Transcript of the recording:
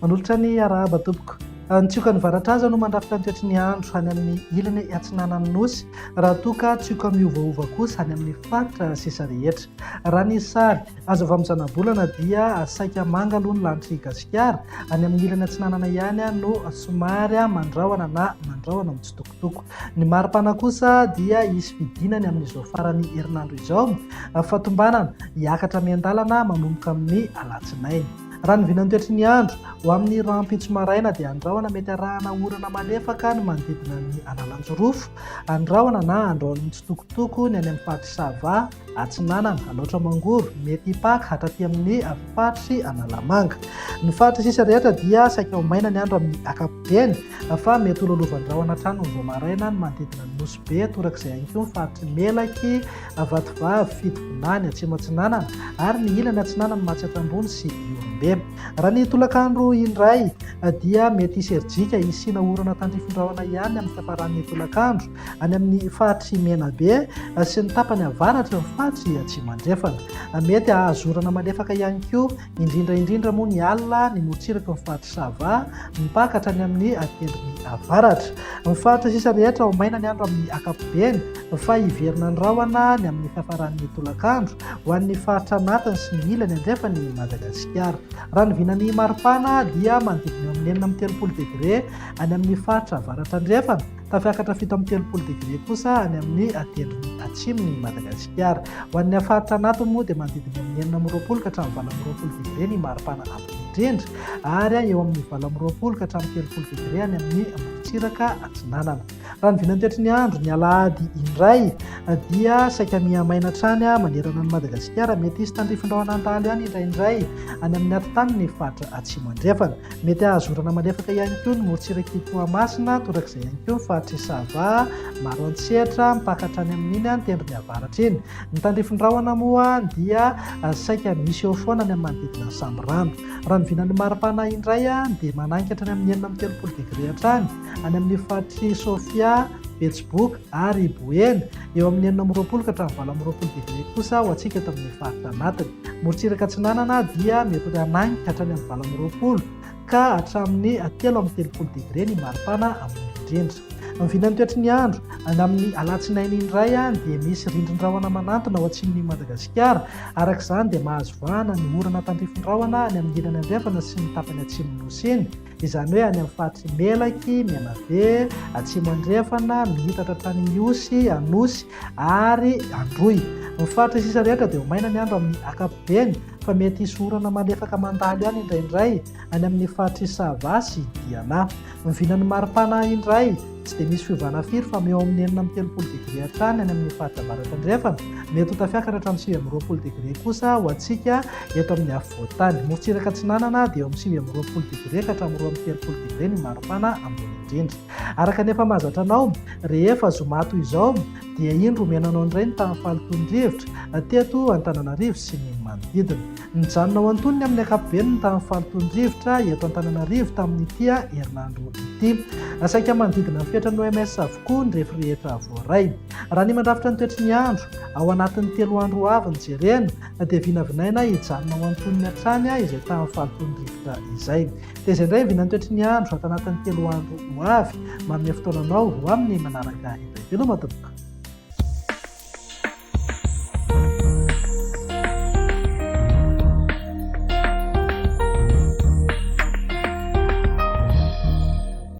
Manolotra ny arahaba tompoko. Ny tsiokan'ny varatraza no mandrafitra ny toetry ny andro any amin'ny ilany atsinanan'ny Nosy, raha toa ka tsioka miovaova kosa any amin'ny faritra sisa rehetra. Raha ny sary azo avy amin'ny zanabolana dia saika manga aloha ny lanitr'i Gasikara, any amin'ny ilany atsinanana ihany no somary mandrahona na mandrahona mitsitokotoko. Ny maripana kosa dia hisy fidinany amin'izao faran'ny herinandro izao, fatombanana hiakatra miandalana manomboka amin'ny alatsinainy. Raha ny vinantoetry ny andro, ho amin'ny rahampitso maraina dia andrahona mety arahana orana malefaka ny manodidina ny Analanjirofo, andrahona na andrahona mitsitokotoko ny any amin'ny faritr'i Sava, Atsinanana, Alaotra Mangoro, mety hipaka hatraty amin'ny faritr'i Analamanga. Ny faritra sisa rehetra dia saika ho maina ny andro amin'ny ankapobeny fa mety ho lolovan-drahona hatrany ny vao maraina ny manodidina ny Nosy Be, torak'izay ihany koa ny faritr'i Melaky, Vatovavy, Fitovinany, Atsimo Atsinanana ary ny ilany atsinanan'i Matsiatra Ambony sy Ihorombe. Raha ny tolakandro indray dia mety hisy herijika hisiana orana tandrifin-drahona ihany amin'ny fiafaran'ny tolakandro any amin'ny faritr'i Menabe sy ny tapany avaratry ny faritr'i Atsimo Andrefana. Mety hahazo orana malefaka ihany koa Indrindra indrindra moa ny alina, ny morontsiraky ny faritr'i Sava, mipaka hatrany amin'ny tendrony avaratra. Ny faritra sisa rehetra ho maina ny andro amin'ny ankapobeny fa hiverina ny rahona ny amin'ny fiafaran'ny tolakandro ho an'ny faritra anatiny sy ny ilany andrefan'i Madagasikara. Raha ny vinan'ny maripana dia manodidina eo amin'ny 36 degre any amin'ny faritra avaratra andrefana. Tafiakatra 37 degre kosa any amin'ny tendrony atsimon'i Madagasikara. Ho an'ny faritra anatiny moa dia manodidina amin'ny 26 ka hatramin'ny 28 degre ny maripana ambony indrindra ary eo amin'ny 28 ka hatramin'ny 30 degre any amin'ny morontsiraka atsinanana. Raha ny vinantoetry ny andro ny alahady indray dia saika miha-maina hatrany manerana an'i Madagasikara. Mety hisy tandrifin-drahona handalo ihany indraindray any amin'ny atitany ny faritra atsimo andrefana. Mety hahazo orana malefaka ihany koa ny morontsirak'i Toamasina, torak'izay ihany koa ny faritr'i Sava, Maroantsetra, mipaka hatrany amin'iny tendrony avaratra iny. Ny tandrifin-drahona moa dia saika misy eo foana any amin'ny manodidina ny Sambirano. Raha ny vinan'ny maripana indray dia mananika hatrany amin'ny 36 degre hatrany any amin'ny faritr'i Sofia, Betsiboka ary Boeny, eo amin'ny 26 ka hatramin'ny 28 degre kosa ho antsika eto amin'ny faritra anatiny. Morontsiraka atsinanana dia mety hananika hatrany amin'ny 28 ka hatramin'ny 33 degre ny maripana ambony indrindra. Ny vinan'ny toetry ny andro, any amin'ny alatsinainy indray dia misy rindrin-drahona manantona ao atsimon'i Madagasikara. Araka izany dia mahazo vahana ny orana tandrifin-drahona any amin'ny ilany andrefana sy ny tapany atsimon'ny Nosy iny. Izany hoe any amin'ny faritr'i Melaky, Menabe, Atsimo Andrefana, miitatra hatrany Ihosy, Anosy ary Androy. Ny faritra sisa rehetra dia ho maina ny andro amin'ny ankapobeny fa mety hisy orana malefaka mandalo ihany indraindray any amin'ny faritr'i Sava sy Diana. Ny vinan'ny maripana indray tsy dia misy fiovana firy fa eo amin'ny 36 degre hatrany any amin'ny faritra avaratra andrefana. Mety ho tafiakatra hatramin'ny 29 degre kosa ho antsika eto amin'ny afovoan-tany. Morontsiraka atsinanana dia eo amin'ny 29 degre ka hatramin'ny 32 degre ny maripana ambony indrindra. Araka ny efa mahazatra anao, rehefa zoma toy izao dia indro omena anao indray ny tahan'ny fahalotoan'ny rivotra teto Antananarivo sy ny manodidina. Nijanona ho antonony amin'ny ankapobeny ny tahan'ny fahalotoan'ny rivotra eto Antananarivo tamin'ity herinandro ity. Saika manodidina ny fetran'ny OMS avokoa ny refy rehetra voaray. Raha ny mandrafitra ny toetry ny andro, ao anatin'ny telo andro ho avy no jerena, dia vinavinaina hijanona ho antonony hatrany izay tahan'ny fahalotoan'ny rivotra izay. Dia izay indray ny vinantoetry ny andro ato anatin'ny telo andro ho avy. Manome fotoana anao ho amin'ny manaraka indray. Veloma tompoko.